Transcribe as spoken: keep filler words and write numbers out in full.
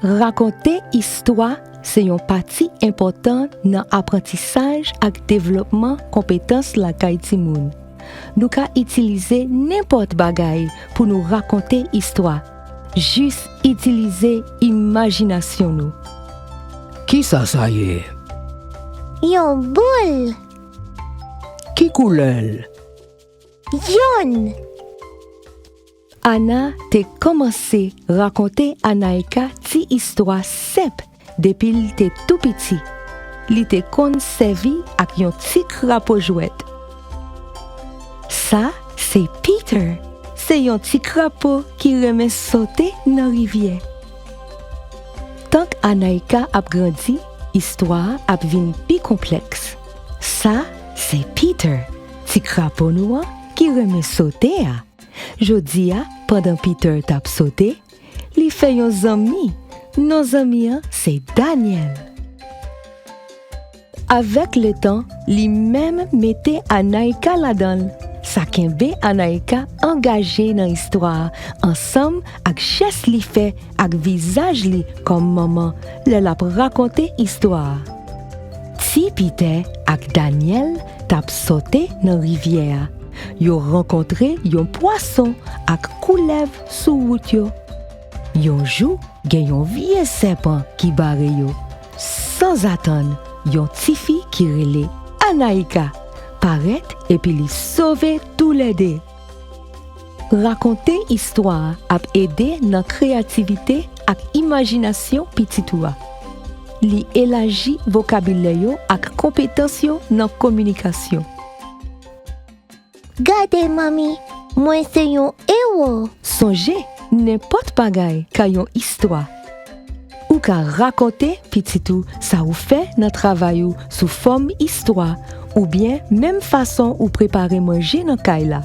Rakonte istwa se yon pati enpòtan nan aprantisaj ak devlopman konpetans lakay timoun. Nou ka itilize nenpòt bagay pou nou rakonte istwa. Jis itilize imajinasyon nou. Kisa sa ye? Yon boul. Ki koulè l? Yòn. Ana te kòmanse rakonte Anaïka ti istwa senp depi l te tou piti. Li te konn sèvi ak yon ti krapo jwèt. Sa se Peter. Se yon ti krapo ki renmen sote nan rivyè. Tank Anaïka ap grandi, istwa a ap vin pi konplèks. Sa se Peter, ti krapo nou an ki renmen sote a. Jodi a, pandan Peter t ap sote, li fè yon zanmi. Non zanmi an se Daniel. Avèk letan, li menm mete Anaïka ladan l. Sa kenbe Anaïka angaje nan istwa a, ansanm ak jès li fè ak vizaj li kòm manman lè l ap rakonte istwa a. Ti Peter ak Daniel t ap sote nan rivyè a. Yo rankontre yon pwason ak koulèv sou wout yo. Yon jou, gen yon vye sèpan ki bare yo. Sanzatann, yon tifi ki rele Anaïka parèt epi li sove toulède. Rakonte istwa a ap ede nan kreyativite ak imajinasyon pitit ou a. Li elaji vokabilè yo ak konpetans yo nan kominikasyon. Gade, manmi, mwen se yon ewo. Sonje, nenpòt bagay ka yon istwa. Ou ka rakonte pitit ou sa ou fè nan travay ou sou fòm istwa, oubyen menm fason ou prepare manje nan kay la.